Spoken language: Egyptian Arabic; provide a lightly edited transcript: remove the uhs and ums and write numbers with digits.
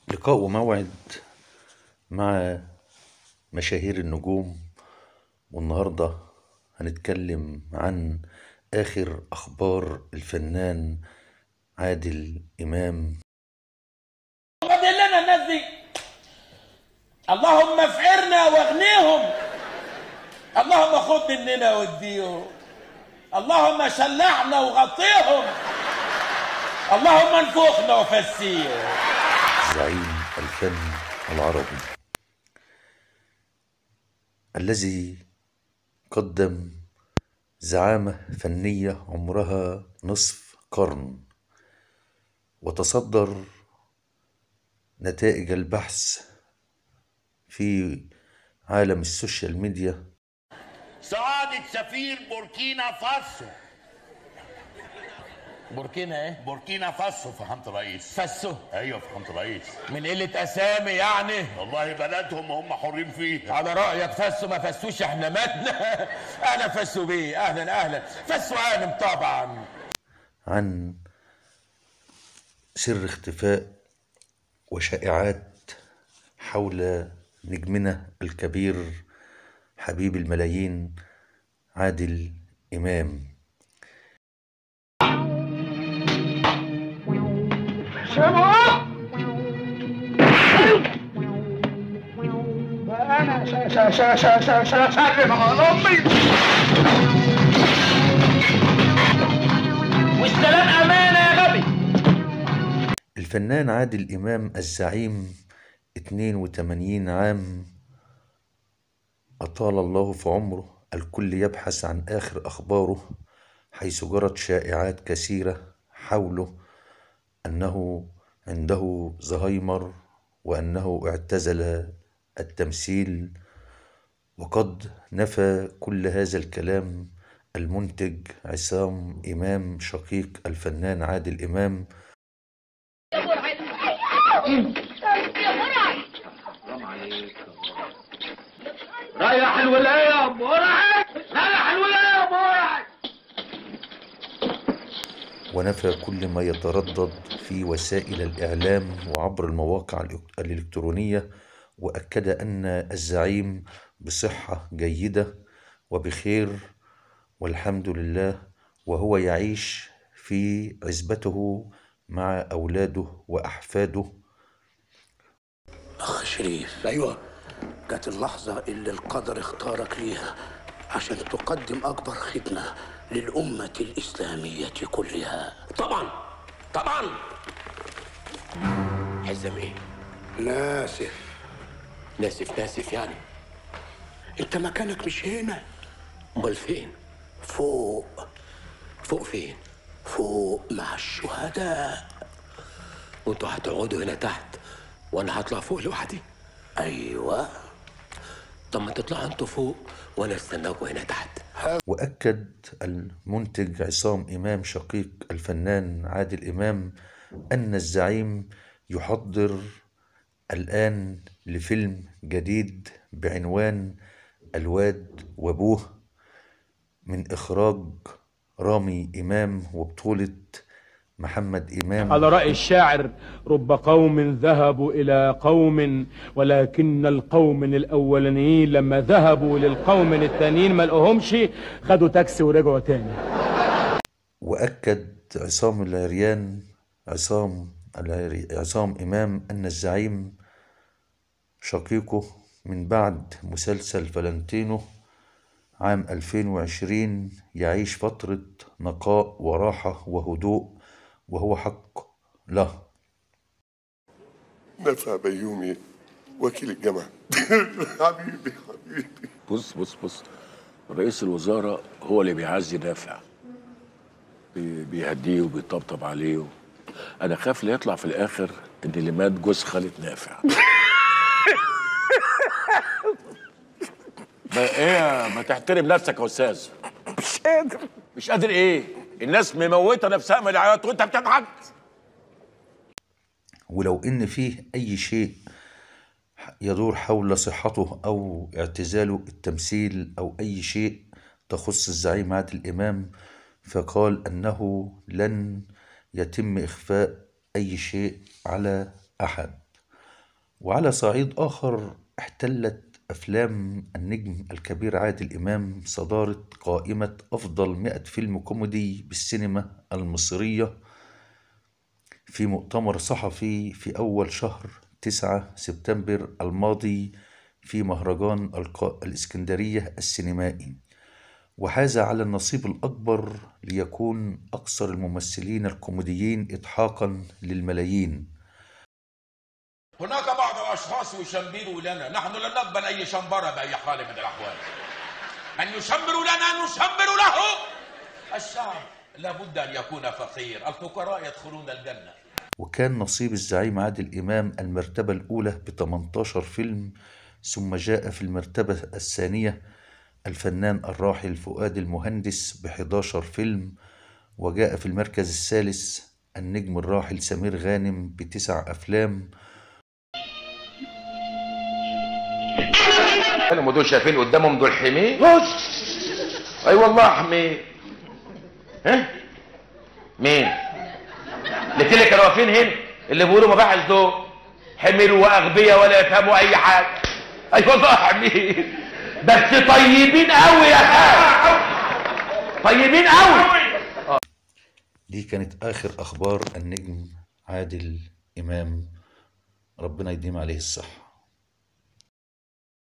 لقاء وموعد مع مشاهير النجوم، والنهاردة هنتكلم عن آخر أخبار الفنان عادل إمام. فاضل لنا الناس دي، اللهم افقرنا واغنيهم، اللهم خد مننا واديهم، اللهم شلعنا وغطيهم، اللهم انفخنا وفسيهم. زعيم الفن العربي الذي قدم زعامة فنية عمرها نصف قرن، وتصدر نتائج البحث في عالم ال social media. سعادة سفير بوركينا فاسو. بوركينا ايه؟ بوركينا فاسو فخامة الرئيس. فاسو؟ ايوه فخامة الرئيس. من قلة اسامي يعني؟ والله بلدهم وهم حرين فيها. على رأيك فاسو ما فاسوش احنا ماتنا. اهلا فاسو بيه، اهلا اهلا فاسو عالم طبعا. عن سر اختفاء وشائعات حول نجمنا الكبير حبيب الملايين عادل إمام. أنا سلم على أمي والسلام أمانة يا غبي. الفنان عادل إمام الزعيم 82 عام أطال الله في عمره، الكل يبحث عن آخر أخباره، حيث جرت شائعات كثيرة حوله أنه عنده زهايمر وأنه اعتزل التمثيل، وقد نفى كل هذا الكلام المنتج عصام إمام شقيق الفنان عادل إمام. ريح الولاية يا أم قرعي، ريح الولاية يا أم قرعي. ونفى كل ما يتردد في وسائل الإعلام وعبر المواقع الإلكترونية، وأكد أن الزعيم بصحة جيدة وبخير والحمد لله، وهو يعيش في عزبته مع أولاده وأحفاده. أخ شريف، أيوة، جت اللحظة اللي القدر اختارك ليها عشان تقدم أكبر خدمة للأمة الإسلامية كلها. طبعا طبعا. حزام إيه؟ ناسف. ناسف ناسف يعني؟ أنت مكانك مش هنا. أمال فين؟ فوق. فوق فين؟ فوق مع الشهداء. وانتوا هتقعدوا هنا تحت وأنا هطلع فوق لوحدي؟ أيوه. طب ما تطلعوا انتوا فوق وانا استناكوا هنا تحت. وأكد المنتج عصام إمام شقيق الفنان عادل إمام أن الزعيم يحضر الآن لفيلم جديد بعنوان الواد وأبوه من إخراج رامي إمام وبطولة محمد إمام. على رأي الشاعر: رب قوم ذهبوا إلى قوم، ولكن القوم الأولانيين لما ذهبوا للقوم التانيين ما لقوهمش، خدوا تاكسي ورجعوا تاني. وأكد عصام العريان عصام إمام أن الزعيم شقيقه من بعد مسلسل فالنتينو عام 2020 يعيش فترة نقاء وراحة وهدوء، وهو حق له. نفع بيومي وكيل الجامعة. حبيبي حبيبي. بص بص بص، رئيس الوزارة هو اللي بيعزي نافع، بيهديه وبيطبطب عليه. أنا خاف لا يطلع في الآخر إن اللي مات جوز خالة نافع. ما إيه، ما تحترم نفسك يا أستاذ. مش قادر. مش قادر إيه؟ الناس مموتة نفسها من العياط وانت بتضحك. ولو ان فيه اي شيء يدور حول صحته او اعتزاله التمثيل او اي شيء تخص الزعيم عادل امام، فقال انه لن يتم اخفاء اي شيء على احد. وعلى صعيد آخر، احتلت أفلام النجم الكبير عادل إمام صدارة قائمة أفضل 100 فيلم كوميدي بالسينما المصرية في مؤتمر صحفي في أول شهر 9 سبتمبر الماضي في مهرجان الإسكندرية السينمائي، وحاز على النصيب الأكبر ليكون أكثر الممثلين الكوميديين إضحاكا للملايين. هناك بعض الأشخاص يشمروا لنا، نحن لن نقبل أي شمبرة بأي حال من الأحوال. من يشمر لنا نشمر له. الشعب لابد أن يكون فقير، الفقراء يدخلون الجنة. وكان نصيب الزعيم عادل إمام المرتبة الأولى ب18 فيلم، ثم جاء في المرتبة الثانية الفنان الراحل فؤاد المهندس ب11 فيلم، وجاء في المركز الثالث النجم الراحل سمير غانم ب9 أفلام. هم دول شايفين قدامهم دول حمير؟ اي والله حمير. ها؟ مين؟ الاثنين اللي كانوا واقفين هنا اللي بيقولوا مباحث دول حمير واغبياء ولا يفهموا اي حاجه. اي والله حمير، بس طيبين قوي يا خال، طيبين قوي. دي كانت اخر اخبار النجم عادل امام، ربنا يديم عليه الصحه.